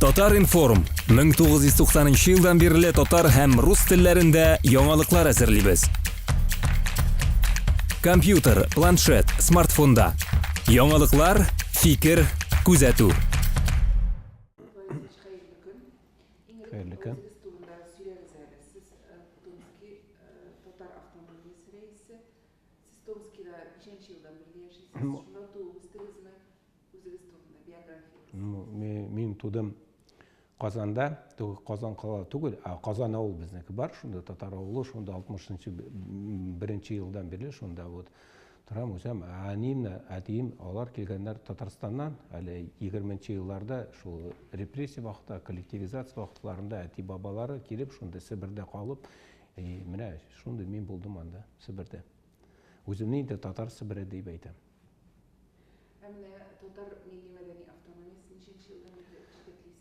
Татар-информ, 1990 елдан бирле татар һәм рус телләрендә яңалыклар әзерлибез. Компьютер, планшет, смартфонда. Яңалыклар, фикер, күзәтү. Хәерле көн. Сез Томскида ничәнче елдан бирле яшисез? Шунда туып үстегезме? Үзегез турында биографиягез. Ну, мин тудым Казанда, түгел, Казан кала түгел, ә Казан авыл безнеке бар, шунда татар авылы, шунда 61 елдан бирле шунда вот торам, үсәм. Әнием, әтием, алар килгәннәр Татарстаннан, әле 20 елларда шул репрессия вакыты, коллективизация вакытларында әти бабалары килеп шунда Себердә калып, и менә шундый мин булдым анда, Себердә. Үземне инде татар Себере дип әйтәм. Ә менә татар милли-мәдәни автономиясен ничәнче елдан бирле җитәклисез?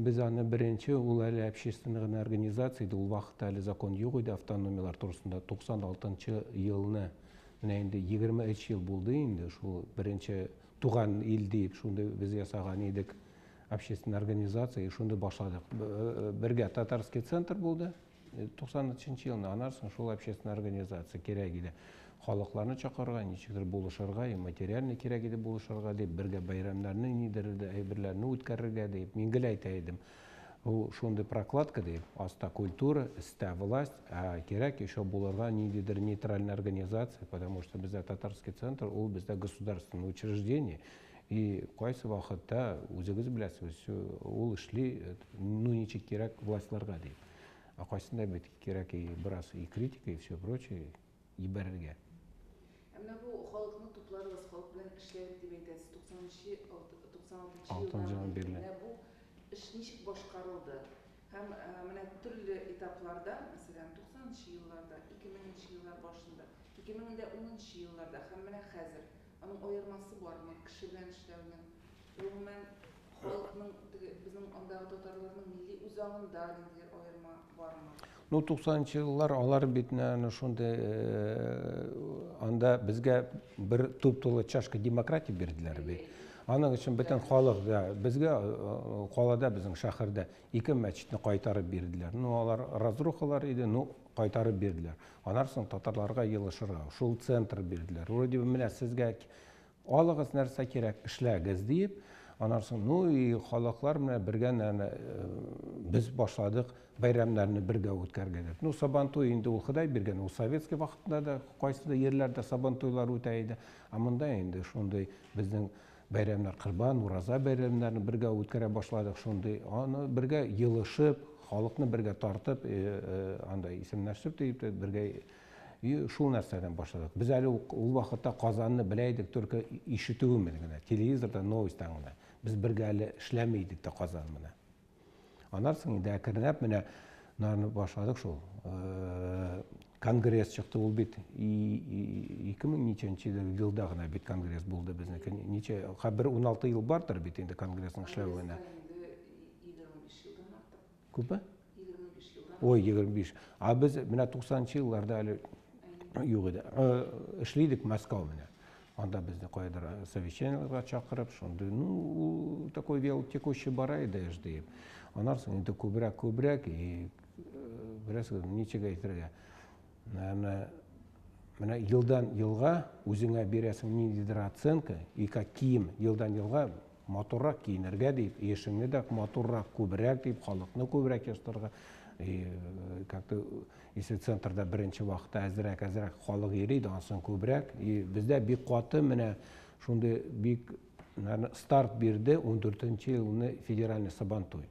Без аны беренче, ул әле общественный гына организация иде, ул вакытта әле закон юк иде автономияләр турысында. 96 елны, менә инде 23 ел булды инде, шул беренче туган ил дип шундый без ясаган идек общественный организация, и шундый башладык. Бергә Татарский центр булды, 93 елны, аннан соң шул общественная организация кирәк иде. Халыкларны чакырырга, ничектер булышырга, и материально кирәк иде булышырга дип, бергә бәйрәмнәрне, нидер әйберләрне үткәрергә дип, мин гел әйтә идем. Ул шундый прокладка дип, аста культура, өстә власть, ә кирәк еще булырга ниндидер нейтральная организация, потому что бездә Татарский центр, ул бездә государственное учреждение, и кайсы вакытта, үзегез беләсез, ул эшли, ну ничек кирәк властьларга дип. Ә кайсында бит кирәк и бераз и критика, и все прочее җибәрергә. Ә менә бу халыкны тупладыгыз, халык белән эшләдек дип әйтәсез, 90-нчы, 96 елдан бирле. Менә бу эш ничек башкарылды? Һәм менә төрле этапларда, мәсәлән, 90-нчы елларда, 2000-нче еллар башында, 2010-нчы елларда һәм менә хәзер аның аермасы бармы кеше белән эшләүнең? Гомумән, халыкның, теге безнең андагы татарларның милли үзаңында ниндидер аерма бармы? Ну, 90 еллар алар бит менә шундый анда безгә бер туп-тулы чашка демократия бирделәр бит. Аның өчен бөтен халык да безгә калада, безнең шәһәрдә ике мәчетне кайтарып бирделәр. Ну, алар разрухалар иде, ну, кайтарып бирделәр. Аннан соң татарларга елышырга шул центр бирделәр. Вроде бы менә сезгә алыгыз нәрсә кирәк, эшләгез диеп, аннан соң, ну и халыклар менә бергә әнә без башладык бәйрәмнәрне бергә үткәрергә дип. Ну, Сабантуй инде ул Ходай биргән, ул советский вакытында да кайсыдыр җирләрдә Сабантуйлар үтә иде. Ә монда инде шундый безнең бәйрәмнәр, Корбан, Ураза бәйрәмнәрен бергә үткәрә башладык шундый. Аны бергә елышып, халыкны бергә тартып, анда исемнәшеп дип бергә. И шул нәрсәдән башладык. Без әле ул вакытта Казанны белә идек, только ишетүе генә, телевизордан, новостьтан гына. Без бергә әле эшләми идек тә Казан менә. Аннан соң инде әкренләп менә нарны башладык шул. Конгресс чыкты ул бит 2000 ничәнче елда гына бит конгресс булды безнеке. Ничә, бер 16 ел бардыр бит инде конгрессның эшләвенә. Күпме? 25 елдан. Ой, 25. А без менә 90 елларда әле юк иде. Эшли идек Мәскәү менә. Анда безне кайдыр совещаниеләргә чакырып, шундый, ну, ул такой вел текущий бара иде эш диеп. Аннан соң инде күбрәк, күбрәк, и беләсез, ничек әйтергә. Наверное, менә елдан елга үзеңә бирәсең ниндидер оценка, и как кием елдан елга матуррак киенергә дип, эшеңне дә матуррак, күбрәк дип, халыкны күбрәк ясатырга. И как-то если центрда беренче вакытта әзрәк, әзрәк халык йөри, аннан соң күбрәк. И бездә бик каты менә шундый бик, наверное, старт бирде 14 елны федеральный Сабантуй.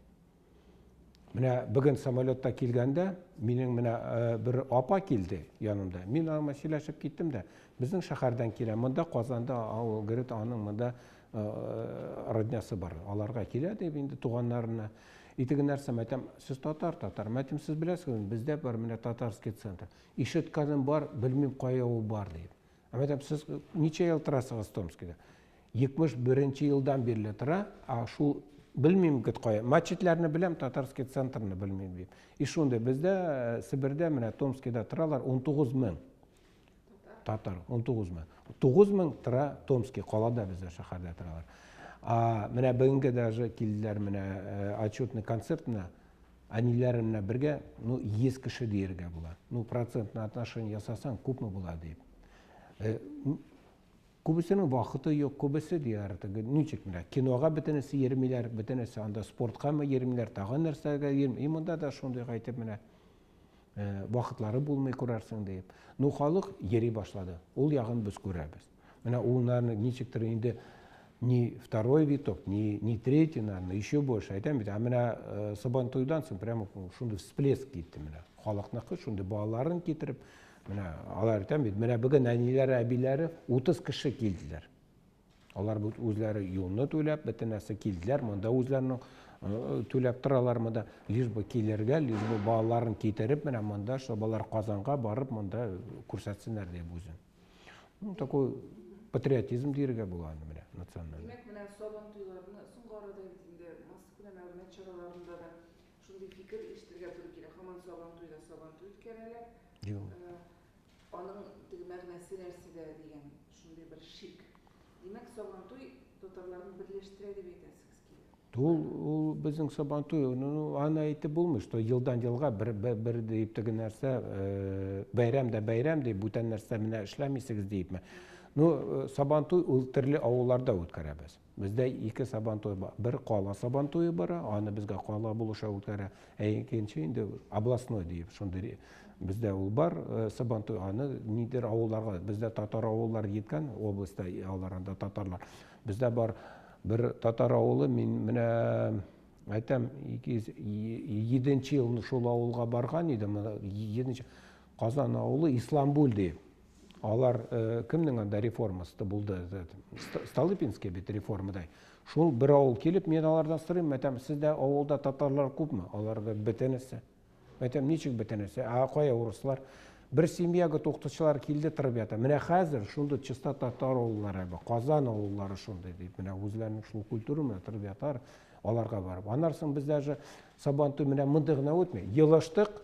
Менә бүген самолетта килгәндә, минем менә бер апа килде янымда. Мин аңа сөйләшеп киттем дә, безнең шәһәрдән килә. Монда Казанда, ул говорит, аның монда роднясы бар. Аларга килә дип инде туганнарына. И теге нәрсә, әйтәм, сез татар, татар. Әйтәм, сез беләсезме, бездә бар менә татарский центр. Ишеткәнем бар, белмим кая ул бар дип. Әйтәм, сез ничә ел торасыгыз Томскида? 71 елдан бирле тора, а шул белмим гет кая. Мәчетләрне беләм, татарский центрны белмим дип. И шундый бездә Себердә менә Томскида торалар 19 мең. Татар 19 мең. 9 мең тора Томский калада бездә шәһәрдә торалар. А менә бүгенге даже килделәр менә отчетный концерт менә әниләре менә бергә, ну, 100 кеше диергә була. Ну, процентное отношение ясасаң, күпме була дип. Күбесенең вакыты юк, күбесе дияр, теге ничек менә кинога бөтенесе йөрмиләр, бөтенесе анда спорткамы йөрмиләр, тагын нәрсәгә йөрми. И монда да шундый әйтеп менә э, вакытлары булмый күрәрсең диеп. Ну, халык йөри башлады. Ул ягын без күрәбез. Менә ул, наверное, ничектер инде не второй виток, не третий, наверное, еще больше. Әйтәм бит, ә менә э, Сабантуйдан соң прямо шундый всплеск китте менә. Халыкныкы шундый балаларын китереп, Менә алар әйтәм бит, менә бүген әниләре, әбиләре 30 кеше килделәр. Алар бит үзләре юлны түләп, бөтен нәрсә килделәр, монда үзләренең э, түләп торалар монда, лишь бы килергә, лишь бы балаларын китереп, менә монда, чтобы алар Казанга барып, монда күрсәтсеннәр дип үзен. Ну, такой патриотизм диергә була аны менә, национальный. Димәк, менә Сабан туйларны соңгы арада бит инде массакүләм мәгълүмат чараларында да Шундый фикер ишетергә туры килә. Һаман Сабантуйда Сабантуй үткәрәләр. Юк. Э, аның теге мәгънәсе нәрсәдә дигән шундый бер шик. Димәк, Сабантуй татарларны берләштерә дип әйтәсегез килә. Ул, ул безнең Сабантуй, ну, аны әйтеп булмый, что елдан елга бер, бер, бер диеп теге нәрсә, э, бәйрәм дә бәйрәм дип, бүтән нәрсә менә эшләмисегез диепме. Ну, э, Сабантуй ул төрле авылларда үткәрәбез. Бездә ике Сабантуй бар. Бер кала Сабантуе бара, аны безгә кала булыша үткәрә. Ә икенче инде областной диеп, шундый бездә ул бар э, Сабантуй, аны нидер авылларга, бездә татар авыллар җиткән, областьта алар анда татарлар. Бездә бар бер татар авылы, мин менә әйтәм, 207 елны шул авылга барган идем, 7 Казан авылы Исламбуль диеп. Алар э, кемнең анда реформасы булды? Столыпинский бит реформадай. Шул бер авыл килеп, мин алардан сорыйм, әйтәм, сездә авылда татарлар күпме? Алар говорят, бөтенесе. Әйтәм, ничек бөтенесе? Ә кая урыслар? Бер семьяга укытучылар килде торып ята. Менә хәзер шундый чиста татар авыллары, Казан авыллары шундый дип, менә үзләренең шул культура менә торып ятар, аларга барып. Аннан соң без даже Сабантуй менә мондый гына үтми. Елыштык,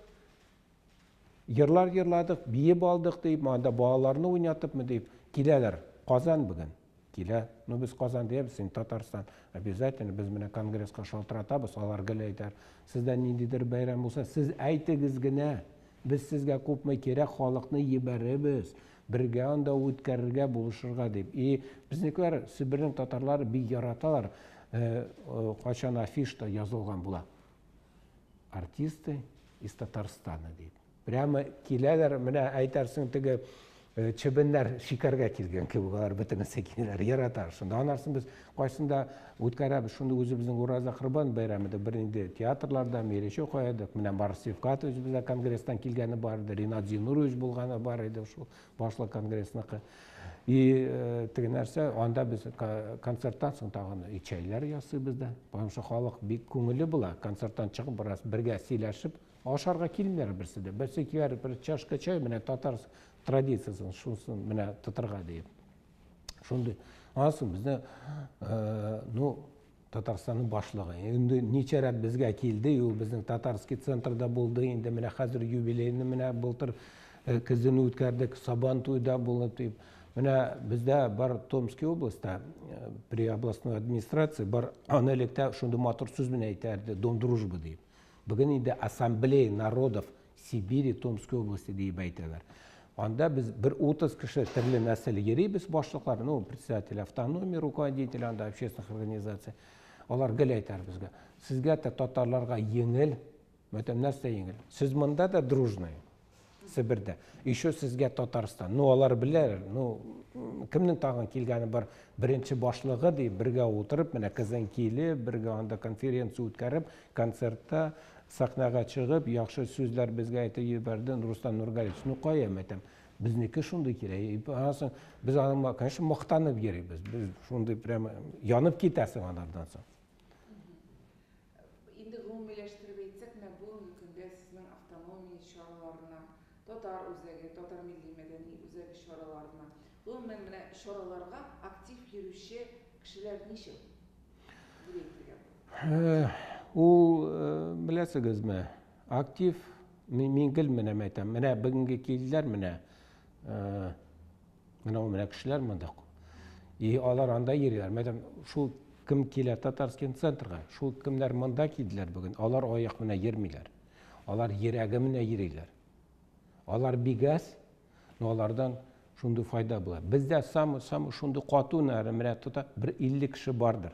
Йырлар йырладык, биеп алдык дип, анда балаларны уйнатыпмы дип киләләр. Казан бүген килә. Ну без Казан диябез, син Татарстан. Обязательно без менә конгресска шалтыратабыз, алар гел әйтәр. Сездә ниндидер бәйрәм булса, сез әйтегез генә. Без сезгә күпме кирәк халыкны җибәрербез. Бергә анда үткәрергә, булышырга дип. И безнекеләр, Себернең татарлары бик яраталар. Э, э, кайчан афишта язылган була. Артисты из Татарстана дип. Прямо киләләр, менә әйтәрсең теге э, чебеннәр шикәргә килгән кебек, алар бөтенесе киләләр, ярата шунда. Аннан без кайсында үткәрәбез, шунда үзебезнең Ураза Корбан бәйрәме дә бернинди театрларда, Мирече каядык. Менә Марс Рифкатович бездә конгресстан килгәне бар иде, Ринат Зинурович булганы бар иде, шул башлык конгрессныкы. И э, теге нәрсә, анда без концерттан соң тагын и чәйләр ясыйбыз да. Потому что халык бик күңелле була. Концерттан чыгып бераз бергә сөйләшеп, ашарга килмиләр берсе дә. Берсе киләр бер чашка чәй, менә татар традициясен шунысын менә тотырга диеп. Шундый. Аннан соң безне, э, ну, Татарстанның башлыгы. Инде ничә рәт безгә килде, ул безнең татарский центрда булды, инде менә хәзер юбилейны менә былтыр э, көзен үткәрдек, Сабан туйда булды дип. Менә бездә бар Томский областьта э, при областной администрации бар, аны электә шундый матур сүз белән әйтә Дом дружбы дип. Бүген инде Ассамблея народов Сибири, Томской области диеп әйтәләр. Анда без бер 30 кеше төрле нәсел йөрибез, башлыклар, ну, председатель автономии, руководитель анда общественных организаций. Алар гел әйтәр безгә, сезгә дә татарларга җиңел, мәтәм нәрсә җиңел? Сез монда да дружный, Себердә. Еще сезгә Татарстан. Ну, алар беләләр, ну, кемнең тагын килгәне бар, беренче башлыгы дип бергә утырып, менә кызын килеп, бергә анда конференция үткәреп, концертта Сәхнәгә чыгып, яхшы сүзләр безгә әйтеп җибәрде Рустам Нургалиевич. Ну кая, әйтәм, безнеке шундый килә. Аннан соң без аның, конечно, мактанып йөрибез. Без шундый прямо янып китәсең анардан соң. Инде гомумиләштереп әйтсәк, менә бүгенге көндә сезнең автономия чараларына, татар үзәге, татар милли мәдәни үзәге чараларына, гомумән менә чараларга актив йөрүче кешеләр ничә? Дип әйтергә була. Э, ул, э, беләсегезме, актив, мин гел менә әйтәм, менә бүгенге килделәр менә, э, менә ул менә кешеләр монда. И алар анда йөриләр. Мәйтәм, шул Кем килә Татарский центрга, шул кемнәр монда килделәр бүген, алар аяк менә йөрмиләр. Алар йөрәге менә йөриләр. Алар бик әз, но алардан шундый файда була. Бездә самый самый шундый кату нәре менә тота бер 50 кеше бардыр.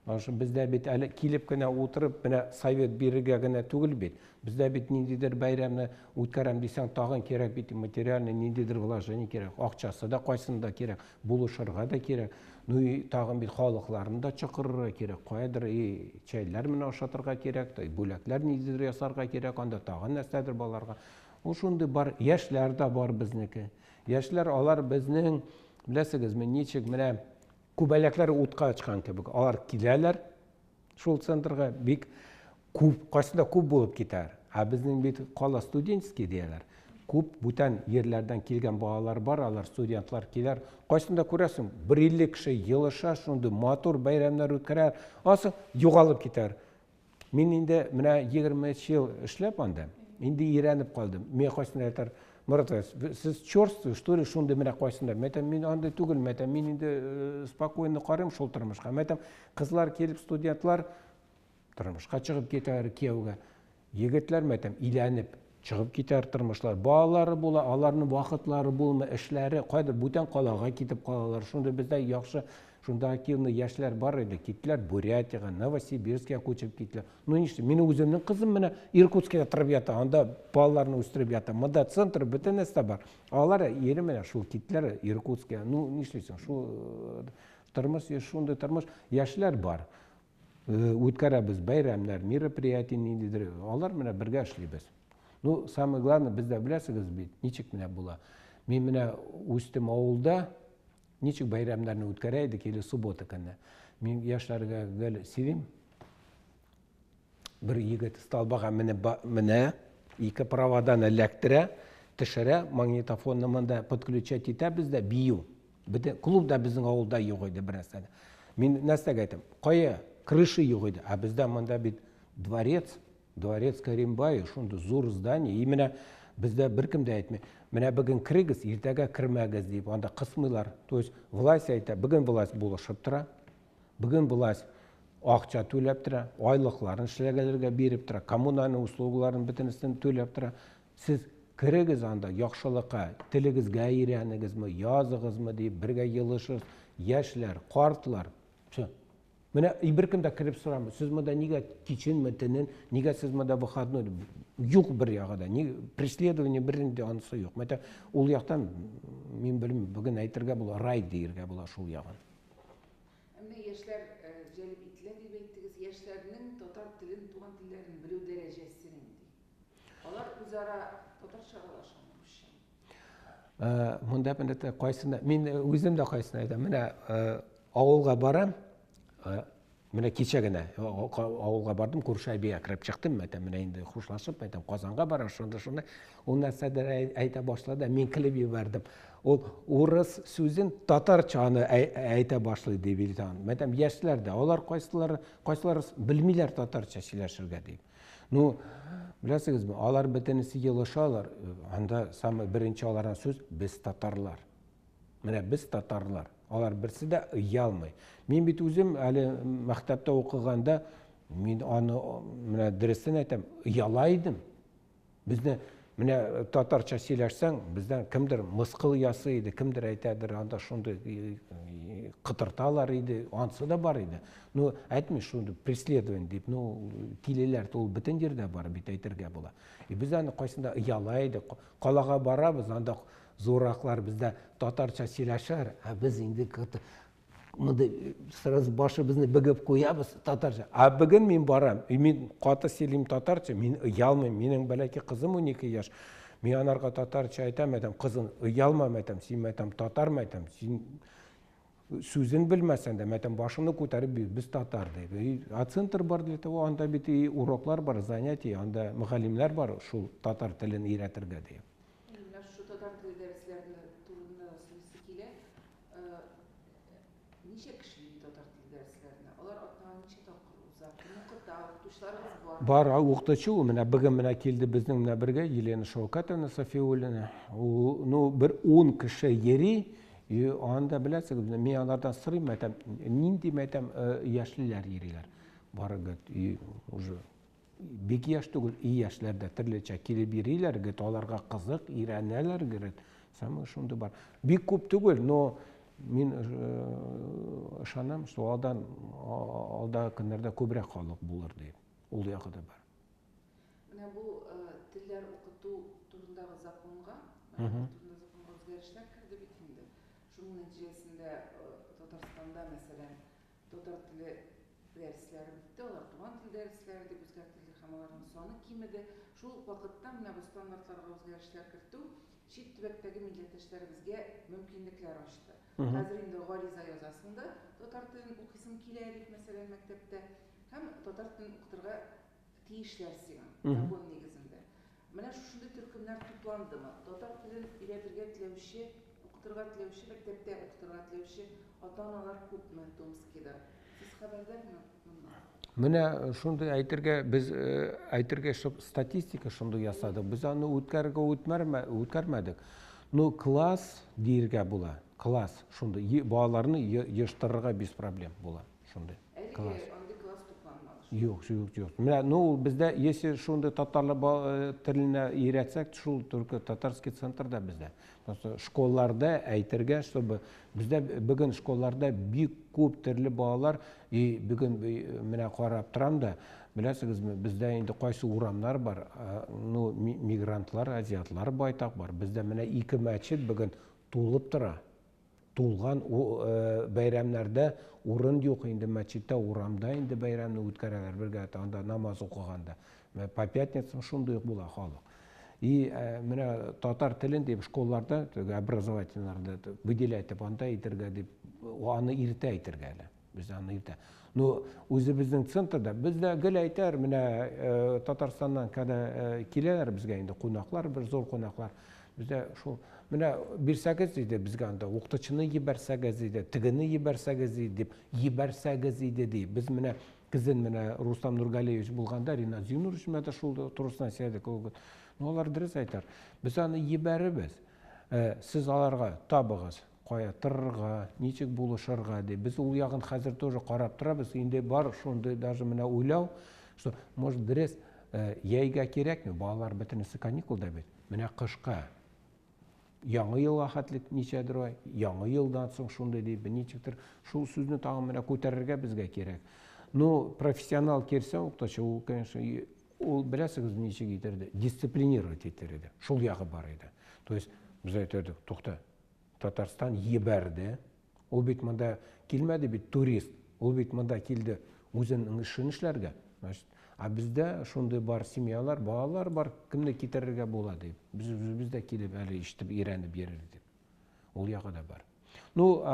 Потому что бездә бит әле килеп кенә утырып, менә совет бирергә генә түгел бит. Бездә бит ниндидер бәйрәмне үткәрәм дисәң, тагын кирәк бит материальный ниндидер вложение кирәк. Акчасы да кайсында кирәк, булышырга да кирәк. Ну и тагын бит халыкларны да чакырырга кирәк. Каядыр и чәйләр менә ашатырга кирәк, и бүләкләр ниндидер ясарга кирәк, анда тагын нәрсәдер балаларга. Ул шундый бар, яшьләр дә бар безнеке. Яшьләр алар безнең, беләсегезме, ничек менә күбәләкләр утка очкан кебек. Алар киләләр шул центрга бик күп, кайсында күп булып китәр. Ә безнең бит кала студенческий дияләр. Күп бүтән ерләрдән килгән балалар бар, алар студентлар киләр. Кайсында күрәсең, бер илле кеше елыша, шундый матур бәйрәмнәр үткәрә. Ансы югалып китәр. Мин инде менә 23 ел эшләп анда, инде өйрәнеп калдым. Мин кайсында әйтәр, Мурат агай, сез черствый, что ли, шундый менә кайсында? Мин әйтәм, мин андый түгел, мин әйтәм, мин инде э, спокойно карыйм шул тормышка. Мин әйтәм, кызлар килеп, студентлар тормышка чыгып китәр кияүгә. Егетләр, мин әйтәм, өйләнеп чыгып китәр тормышлар. Балалары була, аларның вакытлары булмый, эшләре, кайдыр бүтән калага китеп калалар. Шундый бездә яхшы, шунда активный яшьләр бар иде, киттеләр Бурятиягә, Новосибирскига күчеп киттеләр. Ну ничек, минем үземнең кызым менә Иркутскида торып ята, анда балаларны үстереп ята. Монда центр, бөтен нәрсә бар. Алар ире менә шул киттеләр Иркутскига. Ну нишлисең, шул э, тормыш, шундый тормыш. Яшьләр бар. Э, үткәрәбез бәйрәмнәр, мероприятие ниндидер, алар менә бергә эшлибез. Ну, самое главное, бездә беләсегез бит, ничек менә була. Мин менә үстем авылда, ничек бәйрәмнәрне үткәрә идек, или суббота көне. Мин яшьләргә гел сөйлим. Бер егет столбага менеп менә, ике проводаны эләктерә, төшерә, магнитофонны монда подключать итәбез дә бию. Бөтен клуб да безнең авылда юк иде бер нәрсә дә. Мин нәрсәгә әйтәм? Кая? Крыша юк иде. Ә бездә монда бит дворец, дворец Каримбай, шундый зур здание. И менә бездә беркем дә әйтми. Менә бүген керегез, иртәгә кермәгез дип, анда кысмыйлар. То есть власть әйтә, бүген власть булышып тора. Бүген власть акча түләп тора, айлыкларын эшләгәннәргә биреп тора, коммунальный услугаларын бөтенесен түләп тора. Сез керегез анда яхшылыкка, телегезгә өйрәнегезме, языгызмы дип, бергә елышыгыз, яшьләр, картлар. Все. Менә и беркем дә кереп сорамый, сез монда нигә киченме, төнен, нигә сез монда выходной? Юк бер ягы да, ни преследование бернинди анысы юк. Мәтә ул яктан мин белмим, бүген әйтергә була, рай диергә була шул ягын. Ә менә яшьләр җәлеп ителә дип әйттегез. Яшьләрнең татар телен, туган телләрен белү дәрәҗәсе нинди? Алар үзара татарча аралашамы, русча? Э, монда менә кайсында, мин үзем дә кайсына әйтәм. Менә э, авылга барам, э, менә кичә генә авылга бардым, күрше әбигә кереп чыктым, әйтәм, менә инде хушлашып, әйтәм, Казанга барам, шунда шунда. Ул нәрсәдер әйтә башлады, мин көлеп җибәрдем. Ул урыс сүзен татарча аны әйтә башлый дип әйтәм. Мәйтәм, яшьләр дә, алар кайсылары, кайсылары белмиләр татарча сөйләшергә дип. Ну, беләсегезме, алар бөтенесе елышалар. Анда самый беренче алардан сүз без татарлар. Менә без татарлар. Алар берсе дә оялмый. Мин бит үзем әле мәктәптә укыганда мин аны менә дөресен әйтәм, ояла идем. Безне менә татарча сөйләшсәң, бездән кемдер мыскыл ясый иде, кемдер әйтәдер, анда шундый кытырталар иде, ансы да бар иде. Ну, әйтми шундый преследование дип, ну, тилеләр ул бөтен җирдә бар бит әйтергә була. И без аны кайсында ояла идек. Калага барабыз, анда зурраклар бездә татарча сөйләшәр, ә без инде мондый сразу башыбызны бөгеп куябыз татарча. Ә бүген мин барам, и мин каты сөйлим татарча, мин оялмыйм. Минем бәләкәй кызым 12 яшь. Мин анарга татарча әйтәм, әйтәм, кызым, оялма, әйтәм, син, әйтәм, татар, әйтәм, син сүзен белмәсәң дә, әйтәм, башыңны күтәреп бир, без татар дип. И, а центр бар для того, анда бит и уроклар бар, занятия, анда мөгаллимнәр бар шул татар телен өйрәтергә дип. Менә шушы татар теле дәресләренә турында сорыйсы килә. Ничә кеше йөри татар теле дәресләренә? Алар атнага ничә тапкыр уза? Кем укыта? Укытучыларыгыз бар? Бар, укытучы ул менә бүген менә килде безнең менә бергә Елена Шаукатовна Софиуллина. Ул, ну, бер 10 кеше йөри. И анда беләсегез, мин алардан сорыйм, әйтәм, нинди, әйтәм, яшьлеләр йөриләр. Бары, говорит, и уже бик яшь түгел, и яшьләр дә төрлечә килеп йөриләр, говорит, аларга кызык, өйрәнәләр, говорит. Самое шундый бар. Бик күп түгел, но мин ышанам, что алдан алдагы көннәрдә күбрәк халык булыр дип. Ул ягы да бар. Менә бу телләр укыту турындагы законга, мәгариф турында законга үзгәрешләр керде бит инде. Шуның нәтиҗәсендә Татарстанда, мәсәлән, татар теле дәресләре бетте, алар туган тел дәресләре дип үзгәртелде һәм аларның саны кимеде. Шул ук вакытта менә бу стандартларга үзгәрешләр кертү чит төбәктәге милләттәшләребезгә мөмкинлекләр ачты. Хәзер инде гариза язасың да, татар телен укыйсың килә дип, мәсәлән, мәктәптә һәм татар телен укытырга тиешләр сиңа, закон нигезендә. Менә шушындый төркемнәр тупландымы? Татар телен өйрәтергә теләүче, укытырга теләүче, мәктәптә укытырга теләүче ата-аналар күпме Томскида? Сез хәбәрдармы моннан? Менә шундый әйтергә, без әйтергә, чтоб статистика шундый ясадык. Без аны үткәрергә үткәрмәдек. Ну, класс диергә була. Класс шундый. Балаларны ештырырга без проблем була. Шундый. Әлеге андый класс тупланмады. Юк, юк, юк. Менә, ну, ул бездә, если шундый татарлар теленә өйрәтсәк, шул только татарский центрда бездә. Просто школларда әйтергә, чтобы бездә бүген школларда бик күп төрле балалар, и бүген менә карап торам да, беләсегезме, бездә инде кайсы урамнар бар, ну, мигрантлар, азиатлар байтак бар. Бездә менә ике мәчет бүген тулып тора. Тулган бәйрәмнәрдә урын юк инде мәчеттә, урамда инде бәйрәмне үткәрәләр бергә, анда намаз укыганда. По пятницам шундый ук була халык. И менә татар телен дип школларда, образовательларда выделять дип анда әйтергә дип, аны иртә әйтергә әле. Без аны иртә. Ну, үзебезнең центрда без дә гел әйтәр, менә Татарстаннан когда киләләр безгә инде кунаклар, бер зур кунаклар. Бездә шул менә бирсәгез иде безгә анда укытучыны җибәрсәгез иде, тегене җибәрсәгез иде дип, җибәрсәгез иде ди. Без менә көзен менә Рустам Нургалиевич булганда Ринат Зинурович менә дә шул турысына сөйләдек. Ну, алар дөрес әйтәр. Без аны җибәрербез. Сез аларга табыгыз, кая торырга, ничек булышырга ди. Без ул ягын хәзер тоже карап торабыз. Инде бар шундый даже менә уйлау, что может дөрес җәйгә кирәкми, балалар бөтенесе каникулда бит. Менә кышка Яңа елга хәтлек ничәдер ай, Яңа елдан соң шундый дип, ничектер шул сүзне тагын менә күтәрергә безгә кирәк. Ну, профессионал килсә укытучы, ул, конечно, ул беләсегез ничек итер иде, дисциплинировать итер иде. Шул ягы бар иде. То есть без әйтер идек, тукта, Татарстан ебәрде. Ул бит монда килмәде бит турист. Ул бит монда килде үзенең эшен эшләргә. Значит, а бездә шундый бар семьялар, балалар бар, кемне китерергә була дип. Без үзебез дә килеп әле ишетеп өйрәнеп йөрер дип. Ул ягы да бар. Ну,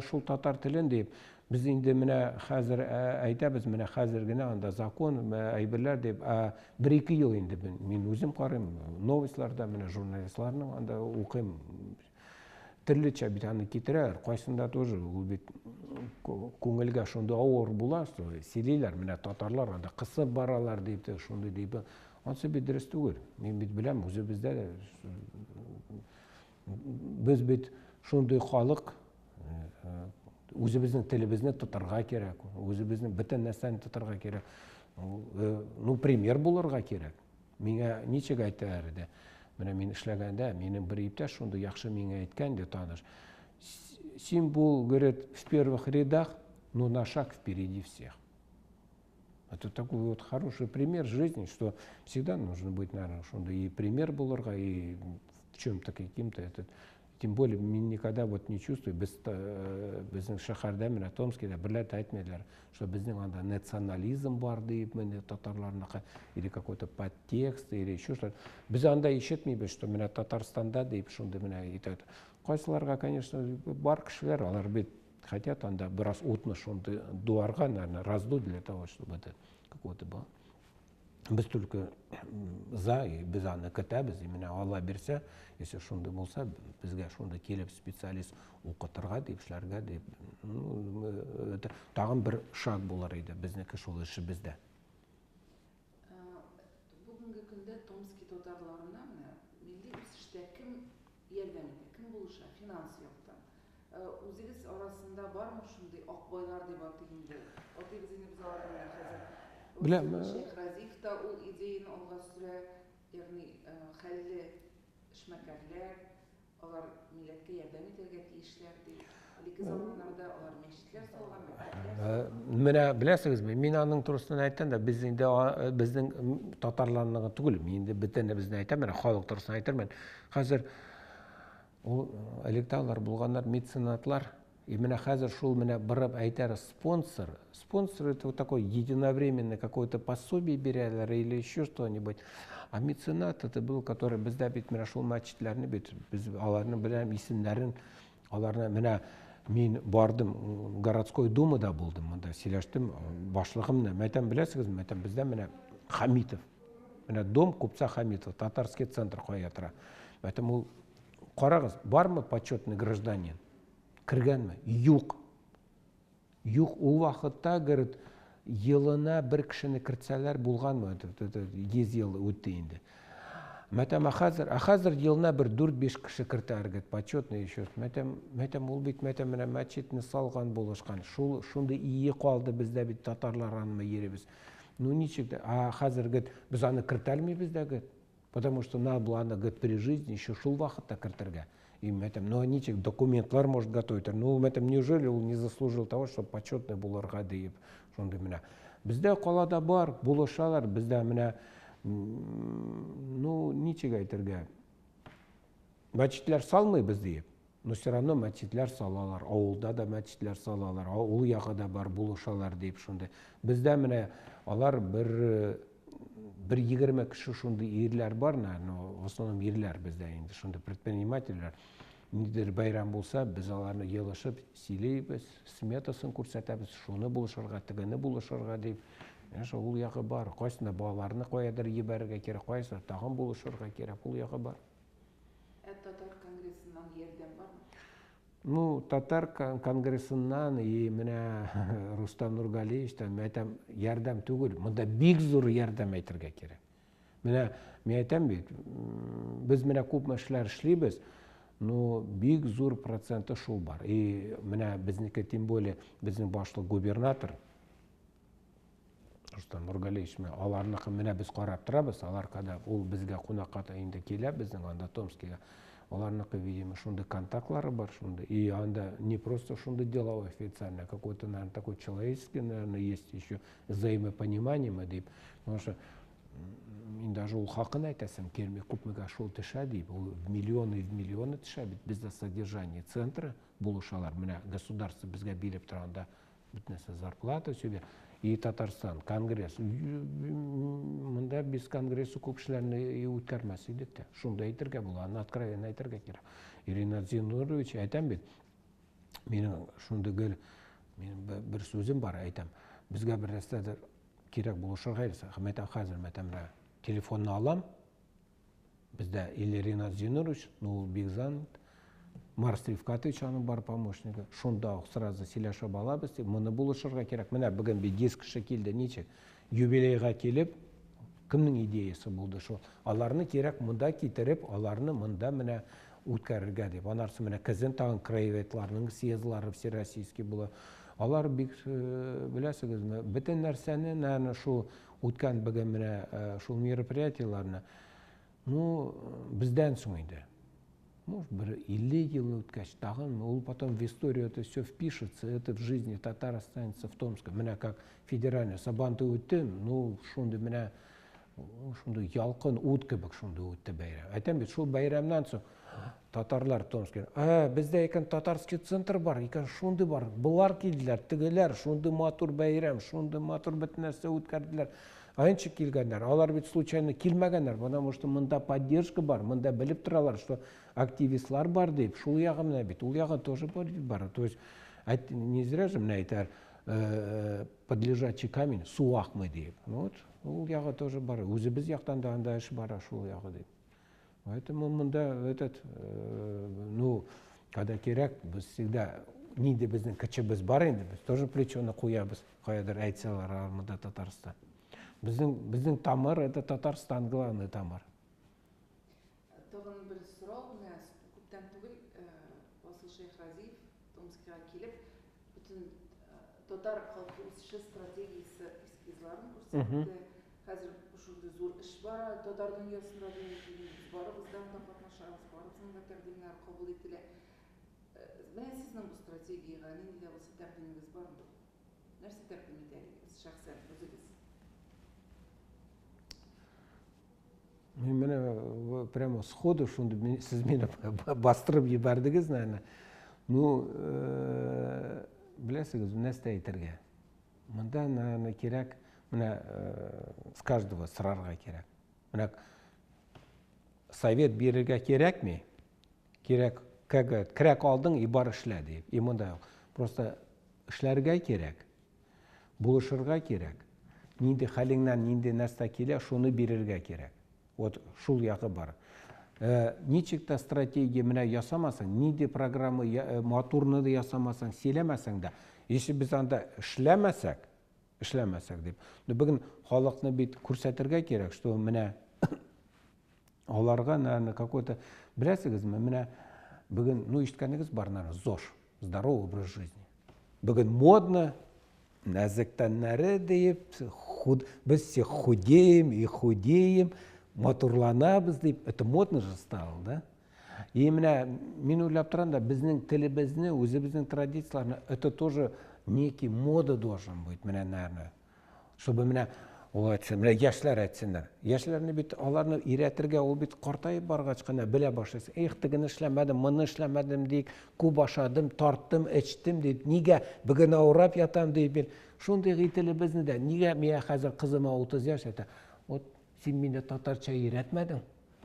шул татар телен дип, без инде менә хәзер әйтәбез, менә хәзер генә анда закон, әйберләр дип, бер-ике ел инде мин үзем карыйм, новостьларда, менә журналистларның анда укыйм. Төрлечә бит аны китерәләр, кайсында тоже ул бит күңелгә шундый авыр була, сөйлиләр, менә татарлар анда кысып баралар дип, шундый дип. Ансы бит дөрес түгел. Мин бит беләм, үзебездә дә без бит шундый халык, үзебезнең телебезне тотарга кирәк, үзебезнең бөтен нәрсәне тотарга кирәк. Ну, пример булырга кирәк. Миңа ничек әйтәләр иде? Менә мин эшләгәндә, минем бер иптәш шундый яхшы миңа әйткән иде, таныш. Син бул, говорит, в первых рядах, но на шаг впереди всех. Это такой вот хороший пример жизни, что всегда нужно быть, наверное, шундый и пример булырга, и в чем-то каким-то этот. Тем более мин никогда вот не чувствую, без безнең шәһәрдә, менә Томскида берлә дә әйтмәделәр, что безнең анда национализм бар дип, менә татарларныкы, или какой-то подтекст, или еще что-то. Без анда ишетмибез, что менә Татарстанда дип шундый менә итә. Кайсыларга, конечно, бар кешеләр, алар бит хотят анда бераз утны шундый дуарга, наверное, раздуть для того, чтобы это какого-то было. Без только за, и без аны көтәбез, и менә Алла бирсә, если шундый булса, безгә шундый килеп специалист укытырга дип, эшләргә дип, ну, это тагын бер шаг булыр иде безнеке шул эшебездә. Бүгенге көндә Томски татарларына менә милли үсештә кем ярдәм итә, кем булыша финанс яктан? Үзегез арасында бармы шундый акбайлар дип атыйк инде? Атыйбыз инде без аларны менә хәзер. Беләм. Шәйхразиев та ул идеяне алга сөрә, ягъни хәлле эшмәкәрләр, алар милләткә ярдәм итәргә тиешләр ди. Элекке заманнарда алар мәчетләр салган, мәктәпләр салган. Менә беләсегезме, мин аның турысында әйтәм дә, без инде безнең татарларны түгел, мин инде бөтенебезне әйтәм, менә халык турысында әйтермен. Хәзер Ул электә алар булганнар меценатлар. И менә хәзер шул менә барып әйтәр спонсор. Спонсор это вот такой единовременный какое-то пособие бирәләр или еще что-нибудь. А меценат это был, который бездә бит менә шул мәчетләрне бит без аларны беләм исемнәрен, аларны менә мин бардым, городской думада булдым, монда сөйләштем башлыгым белән. Мәйтәм, беләсегезме, мәйтәм, бездә менә Хамитов. Менә дом купца Хамитова, татарский центр кая тора. Мәйтәм, ул Карагыз, бармы почетный гражданин? Кергәнме? Юк. Юк, ул вакытта, говорит, елына бер кешене кертсәләр булганмы? 100 ел үтте инде. Мәтәм, ә хәзер, ә хәзер елына бер 4-5 кеше кертәләр, говорит, почетный еще. Мәтәм, мәтәм, ул бит, мәтәм, менә мәчетне салган булышкан. Шул, шундый ие калды бездә бит татарлар анмы йөрибез. Ну ничек, ә хәзер, говорит, без аны кертәлмибез дә, говорит. Потому что надо было аны, говорит, при жизни еще шул вакытта кертергә. И мәтәм, ну ничек документлар может готовить. Ну, мәтәм, неужели ул не заслужил того, чтобы почетный булырга диеп, шундый менә. Бездә калада бар, булышалар, бездә менә, ну, ничек әйтергә, мәчетләр салмыйбыз диеп, но все равно мәчетләр салалар, авылда да мәчетләр салалар, ул ягы да бар, булышалар диеп шундый. Бездә менә алар бер бер 20 кеше шундый ирләр бар, но в основном ирләр бездә инде шундый предпринимательләр. Ниндидер бәйрәм булса, без аларны елышып сөйлибез, сметасын күрсәтәбез, шуны булышырга, тегене булышырга дип. Менә шул ул ягы бар. Кайсында балаларны каядыр җибәрергә кирәк, кайсында тагын булышырга кирәк, ул ягы бар. Ә татар конгрессыннан ярдәм бармы? Ну, татар конгрессыннан и менә Рустам Нургалиевичтан, мин әйтәм, ярдәм түгел, монда бик зур ярдәм әйтергә кирәк. Менә мин әйтәм бит, без менә күпме эшләр эшлибез, но бик зур проценты шул бар. И менә безнеке, тем более, безнең башлык губернатор Рустам Нургалиевич, менә аларныкы менә без карап торабыз, алар когда ул безгә кунакка да инде килә, безнең анда Томскига, аларныкы, видимо, шундый контактлары бар, шундый. И анда не просто шундый деловой официальный, а какой-то, наверное, такой человеческий, наверное, есть еще взаимопонимание, мы дип. Потому что мин даже ул хакын әйтәсем килми, күпмегә шул төшә дип, ул в миллионы и в миллионы төшә бит, бездә содержание центра булышалар. Менә государство безгә биреп тора анда бөтен нәрсә зарплата все и Татарстан конгресс монда без конгрессы күп эшләрне үткәрмәс идек тә шунда әйтергә була аны откровенно әйтергә кирәк Ирина Зиннурович әйтәм бит минем шундый гел минем бер сүзем бар әйтәм безгә бер нәрсәдер кирәк булышырга әйтәм хәзер әйтәм менә телефонны алам Бездә или Ринат Зинурович, ну ул бик занят. Марс Рифкатович аның бар помощнигы. Шунда ук сразу сөйләшеп алабыз, дип, моны булышырга кирәк. Менә бүген бит 100 кеше килде, ничек? Юбилейга килеп, кемнең идеясы булды шул? Аларны кирәк монда китереп, аларны монда менә үткәрергә дип. Анарсы менә көзен тагын краеведларның съездлары всероссийский була. Алар бик, э, беләсегезме, бөтен нәрсәне, наверное, шул Үткән бүген менә шул мероприятиеләрне, ну, бездән соң инде. Может, бер 50 ел үткәч, тагын ул потом в историю это все впишется, это в жизни татар останется в Томске. Менә как федеральный Сабантуй үтте, ну, шундый менә шундый ялкын ут кебек шундый үтте бәйрәм. Әйтәм бит, шул бәйрәмнән соң татарлар Томския, ә, бездә икән татарский центр бар, икән шундый бар, болар килделәр, тегеләр, шундый матур бәйрәм, шундый матур бөтен нәрсә үткәрделәр. Ә ничек килгәннәр? Алар бит случайно килмәгәннәр, потому что монда поддержка бар, монда белеп торалар, что активистлар бар дип, шул ягы менә бит, ул ягы тоже бар. То есть, не зря же менә әйтәр, под лежачий камень су акмый диеп. Вот, ул ягы тоже бар. Үзебез яктан да анда эш бара шул ягы дип. Поэтому монда этот, ну, когда кирәк, без всегда нинди безнең көчебез бар инде, без тоже плечоны куябыз, каядыр әйтсәләр, алар монда Татарстан. Безнең, безнең тамыр это Татарстан главный тамыр. Тагын бер сорау, менә күптән түгел Васил Шәйхразиев Татар халкы үсеше стратегиясе эскизларын күрсәтте. Хәзер шундый зур эш бара татар дөньясында, без барыбыз да анда катнашабыз, барыбызның да тәкъдимнәре кабул ителә. Менә сезнең бу стратегиягә нинди дә булса тәкъдимегез бармы? Нәрсә тәкъдим итәр идегез шәхсән үзегез? Мин менә прямо сходу шундый сез мине бастырып җибәрдегез, наверное. Ну, беләсегез, нәрсә әйтергә? Монда, наверное, кирәк, менә с каждого сорарга кирәк. Менә совет бирергә кирәкми. Кирәк, как говорят, көрәк алдың и бар эшлә дип. И монда просто эшләргә кирәк. Булышырга кирәк. Нинди хәлеңнән нинди нәрсә килә, шуны бирергә кирәк. Вот шул ягы бар. Ничек тә стратегия менә ясамасаң, нинди программа матурны да ясамасаң, сөйләмәсәң дә, если без анда эшләмәсәк, эшләмәсәк дип. Но бүген халыкны бит күрсәтергә кирәк, что менә аларга, наверное, какой-то, беләсегезме, менә бүген, ну, ишеткәнегез бар, наверное, ЗОЖ, здоровый образ жизни. Бүген модно, нәзек тәннәре диеп, худ, без все худеем и худеем, матурланабыз дип, это модно же стало, да? И менә мин уйлап торам да, безнең телебезне, үзебезнең традицияләрне, это тоже некий мода должен быть, менә, наверное. Чтобы менә ул әйтсен, менә яшьләр әйтсеннәр. Яшьләрне бит аларны өйрәтергә, ул бит картаеп баргач кына белә башлыйсың. Эх, тегене эшләмәдем, моны эшләмәдем дип, күп ашадым, тарттым, эчтем дип, нигә бүген авырап ятам дип. Мин шундый телебезне дә, нигә миңа хәзер кызыма 30 яшь әйтә, вот син мине татарча өйрәтмәдең.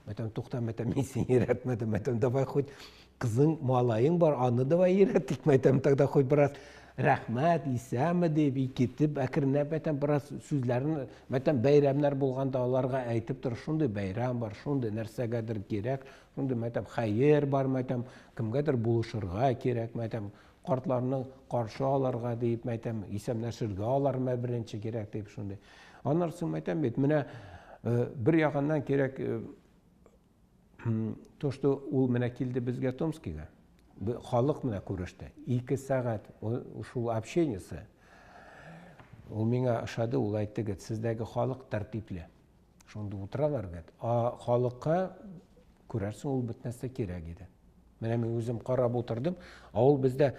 Мәтәм, тукта, мәтәм, мин сине өйрәтмәдем. Мәтәм, давай хоть кызың, малаең бар, аны давай өйрәтик. Мәтәм, тогда хоть бераз рәхмәт, исәнме дип, икетеп, әкренләп, мәтәм, бераз сүзләрен, мәтәм, бәйрәмнәр булганда аларга әйтеп тор, шундый бәйрәм бар, шундый нәрсәгәдер кирәк, шундый, мәтәм, хәер бар, мәтәм, кемгәдер булышырга кирәк, мәтәм, картларны каршы алырга дип, мәйтәм, исәнләшергә аларма беренче кирәк дип шундый. Аннан соң мәйтәм бит, менә бер ягыннан кирәк то, что ул менә килде безгә Томскига, халык менә күреште. 2 сәгать шул общениесе. Ул миңа ошады, ул әйтте, говорит, сездәге халык тәртипле. Шунда утыралар, говорит. А халыкка күрәрсең, ул бит нәрсә кирәк иде. Менә мин үзем карап утырдым, а ул бездә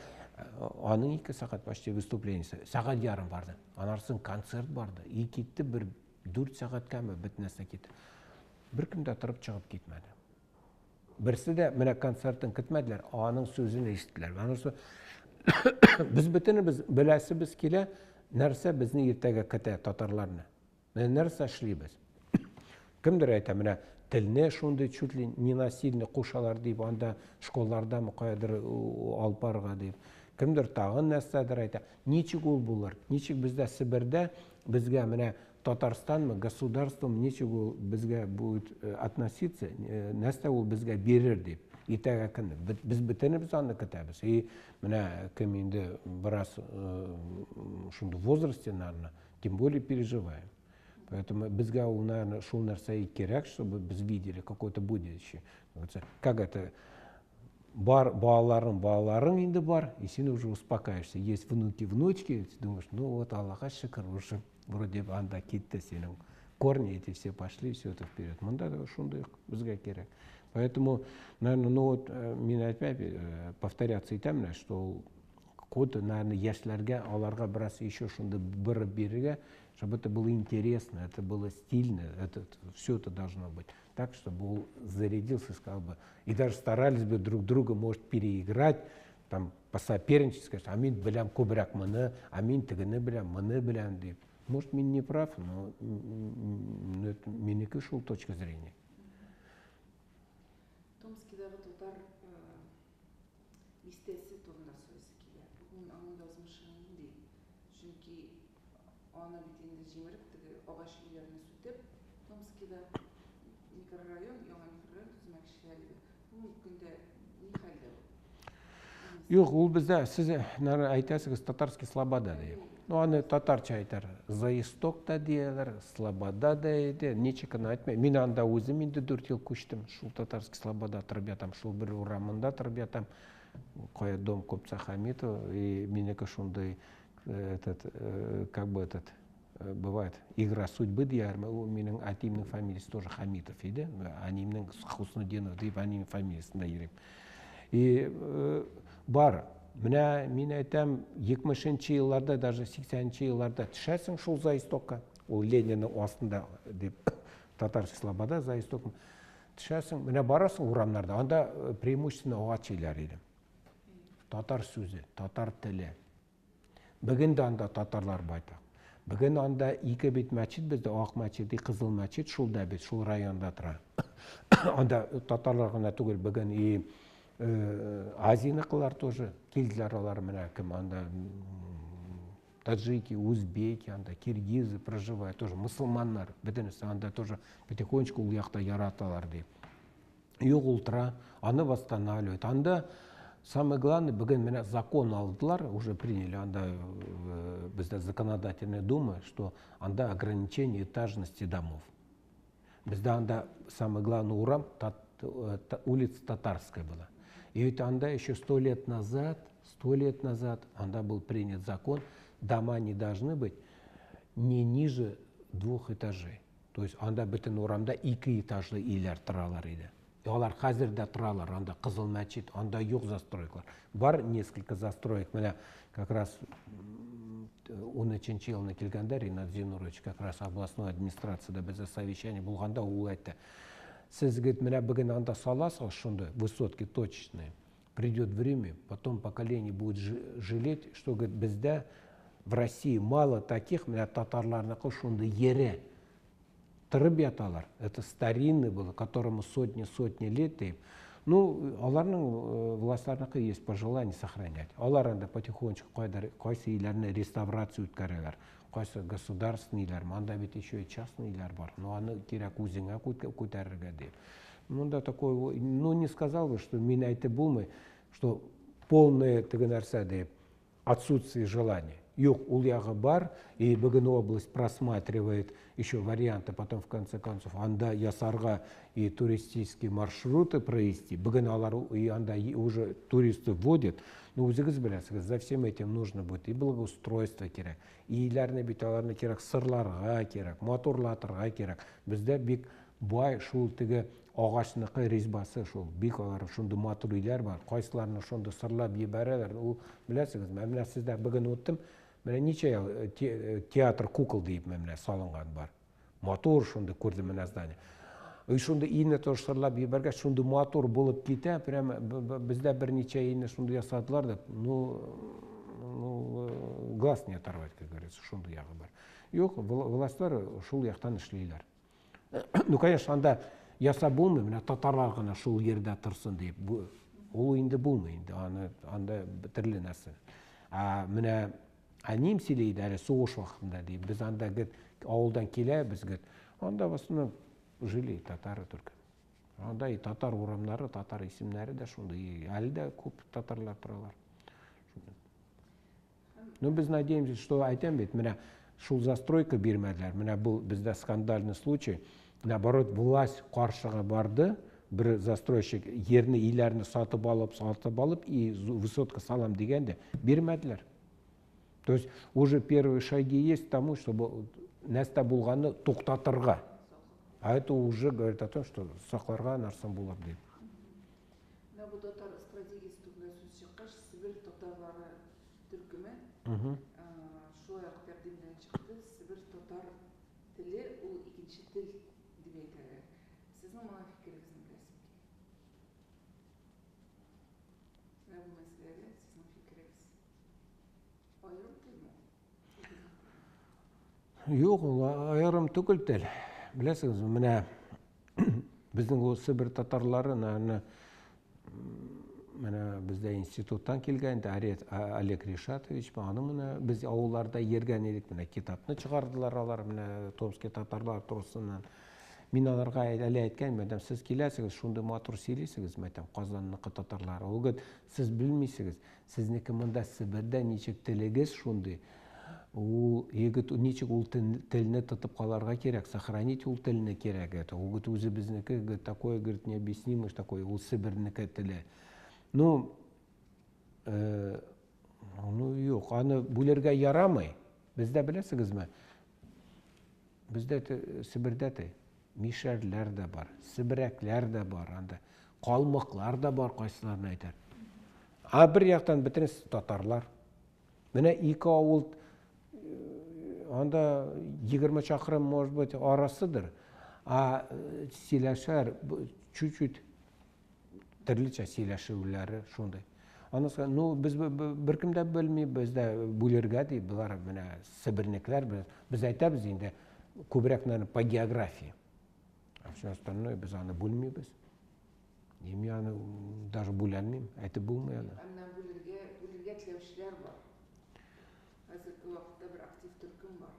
аның 2 сәгать почти выступлениесе, сәгать ярым барды. Аннан соң концерт барды. И китте бер 4 сәгатькәме бит нәрсә китте. Бер кем дә торып чыгып китмәде. Берсе дә менә концертын көтмәделәр, аның сүзен ишеттеләр. Аннан соң без бөтенебез беләсебез килә, нәрсә безне иртәгә көтә татарларны. Менә нәрсә эшлибез? Кемдер әйтә, менә телне шундый чуть ли не насильно кушалар дип, анда школлардамы каядыр алып барырга дип. Кемдер тагын нәрсәдер әйтә. Ничек ул булыр? Ничек бездә Себердә безгә менә Татарстанмы, государством ничек ул безгә будет относиться, нәрсә ул безгә бирер дип. Иртәгә көнне без бөтенебез аны көтәбез. И менә кем инде бераз шундый возрасте, наверное, тем более переживаем. Поэтому безгә ул, наверное, шул нәрсә и кирәк, чтобы без видели какое-то будущее. Как это? Бар балаларың, балаларың инде бар, и син уже успокаиваешься. Есть внуки, внучки, ты думаешь, ну вот Аллаха шөкер, уже вроде бы анда китте синең корни эти все пошли, все это вперед. Монда да шундый безгә кирәк. Поэтому, наверное, ну вот мин әйтмәйм, повторяться итәм, что ул какой-то, наверное, яшьләргә, аларга бераз еще шундый бырып бирергә, чтобы это было интересно, это было стильно, это, все это должно быть так, чтобы он зарядился, сказал бы, и даже старались бы друг друга, может, переиграть, там, посоперничать, сказать, а мин беләм күбрәк моны, а мин тегене беләм, моны беләм, дип. Может, мин не прав, но это минеке шул точка зрения. Томскидагы татар бистәсе турында сорыйсы килә. Бүген аның язмышы нинди? Чөнки аны бит инде җимереп, теге агач өйләрне сүтеп, Томскида микрорайон, яңа микрорайон төземәкчеләр иде. Бүгенге көндә ни хәлдә ул? Юк, ул бездә, сез, наверное, әйтәсегез, Татарский Слобода дип. Ну, аны татарча әйтәр. Заисток та дияләр, Слобода да иде, ничек кенә әйтмә. Мин анда үзем инде 4 ел күчтем. Шул Татарский Слобода торып ятам, шул бер урамында торып ятам. Кая дом купца Хамитова, и минеке шундый. Этот, как бы этот, бывает, игра судьбы диярме, ул минем әтиемнең фамилиясе тоже Хамитов иде. Әниемнең Хуснудинов дип әниемнең фамилиясендә йөрим. И бар, менә мин әйтәм, 70 елларда, даже 80 елларда төшәсең шул за истокка, ул Ленинның астында дип Татарский Слобода за истоком төшәсең, менә барасың урамнарда, анда преимущественно агач өйләр иде. Татар сүзе, татар теле. Бүген дә анда татарлар байтак. Бүген анда ике бит мәчет бездә, Ак мәчет и Кызыл мәчет, шул да бит, шул районда тора. Анда татарлар гына түгел, бүген и Азияныкылар тоже килделәр алар менә кем анда таджики, узбеки, анда киргизы проживают, тоже мусульманнар, бөтенесе анда тоже потихонечку ул якта яраталар дип. Юк, ул тора, аны восстанавливают. Анда самое главное, бүген менә закон алдылар, уже приняли анда бездә законодательная дума, что анда ограничение этажности домов. Бездә анда самый главный урам улица Татарская была. И ведь анда еще сто лет назад, сто лет назад анда был принят закон, дома не должны быть не ниже двух этажей. То есть анда бөтен урамда ике этажлы өйләр торалар иде. И алар хәзер дә торалар, анда Кызыл мәчет, анда юк застройкалар. Бар несколько застроек, менә как раз 13 елны килгәндә Ринат Зинурович как раз областной администрацияда бездә совещание булганда ул әйтте. Сез, говорит, менә бүген анда саласыз шундый высотки точечные. Придет время, потом поколение будет жалеть, что, говорит, бездә в России мало таких, менә татарларныкы шундый ере торып яталар. Это старинный было, которому сотни-сотни лет. Дип. Ну, аларның властьларныкы есть пожелание сохранять. Алар анда потихонечку кайдыр, кайсы өйләрне реставрация үткәрәләр, кайсы государственный өйләр, анда бит еще и частный өйләр бар. Но аны кирәк үзеңә күтәрергә дип. Монда такой, ну, не сказал бы, что мин әйтеп булмый, что полное теге нәрсә дип, отсутствие желания. Юк, ул ягы бар, и бүген область просматривает еще варианты, потом в конце концов анда ясарга и туристические маршруты провести. Бүген алар и анда уже туристы вводят. Но үзегез беләсегез, за всем этим нужно будет и благоустройство кирәк, и өйләрне бит аларны кирәк сырларга кирәк, матурлатырга кирәк. Бездә бик бай шул теге агачныкы резьбасы шул, бик алар шундый матур өйләр бар, кайсыларны шундый сырлап җибәрәләр. Ул беләсегезме, менә сездә бүген үттем, менә ничә ел театр кукол дип менә салынган бар. Матур шундый күрдем менә здание. И шундый өйне тоже сырлап җибәргәч, шундый матур булып китә, прямо бездә берничә өйне шундый ясадылар да, ну, глаз не оторвать, как говорится, шундый ягы бар. Юк, властьлар шул яктан эшлиләр. Ну, конечно, анда ясап булмый, менә татарлар гына шул ердә торсын дип. Ул инде булмый инде, аны анда төрле нәрсә. А менә әнием сөйли иде әле сугыш вакытында дип. Без анда гет авылдан киләбез гет. Анда в основном жили татары только. Анда и татар урамнары, татар исемнәре дә шундый. Әле дә күп татарлар торалар. Ну, без надеемся, что әйтәм бит, менә шул застройка бирмәделәр. Менә бу бездә скандальный случай. Наоборот, власть каршыга барды. Бер застройщик ерне, өйләрне сатып алып, сатып алып и высотка салам дигәндә бирмәделәр. То есть уже первые шаги есть к тому, чтобы нәрсә булганны туктатырга. А это уже говорит о том, что сакларга нәрсә булыр дип. Менә бу татар стратегиясе турында сүз чыккач, Себер татарлары төркеме шулай ук тәкъдим белән чыкты. Себер татар теле ул икенче тел дип әйтәләр. Сезнең моңа фикерегезне беләсем килә. Менә бу мәсьәләгә сезнең фикерегез. Аерым телме ул? Юк, ул аерым түгел тел. Беләсегезме, менә безнең ул Себер татарлары, наверное, менә бездә институттан килгән инде Олег Решатович, аны менә без авылларда йөргән идек, менә китапны чыгардылар алар, менә Томский татарлар турысыннан. Мин аларга әле әйткән, мәдәм, сез киләсегез, шундый матур сөйлисегез, мәдәм, Казанныкы татарлары. Ул говорит, сез белмисегез, сезнеке монда Себердә ничек телегез шундый, ул егет ничек ул телне тотып каларга кирәк, сохранить ул телне кирәк. Это ул говорит, үзебезнеке, говорит, такое, говорит, необъяснимое, такое, ул Себернеке теле. Ну, Ну, юк, аны бүлергә ярамый. Бездә беләсегезме? Бездә Себердә те мишәрләр дә бар, себерәкләр дә бар анда. Калмыклар да бар, кайсыларын әйтер. А бер яктан бөтенесе татарлар. Менә ике авыл э, анда 20 чакрым, может быть, арасыдыр. А э, сөйләшәр чуть-чуть төрлечә сөйләшүләре шундый. Анысы, ну, без беркем дә белми, без дә бүлергә ди, болар менә себернекләр, без, без әйтәбез инде күбрәк, наверное, по географии. А все остальное без аны бүлмибез. И мин аны даже бүләлмим, әйтеп булмый аны. Ә менә бүлергә, бүлергә теләүчеләр бар. Хәзерге вакытта бер актив төркем бар.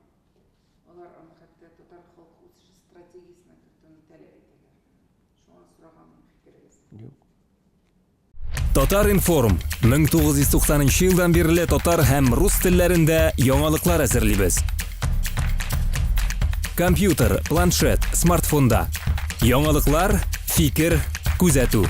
Алар аны хәтта татар халкы үсеше стратегиясенә кертүне таләп итәләр. Шуңа сораганым фикерегез. Юк. Татар-информ 1990 елдан бирле татар һәм рус телләрендә яңалыклар әзерлибез. Компьютер, планшет, смартфонда. Яңалыклар, фикер, күзәтү.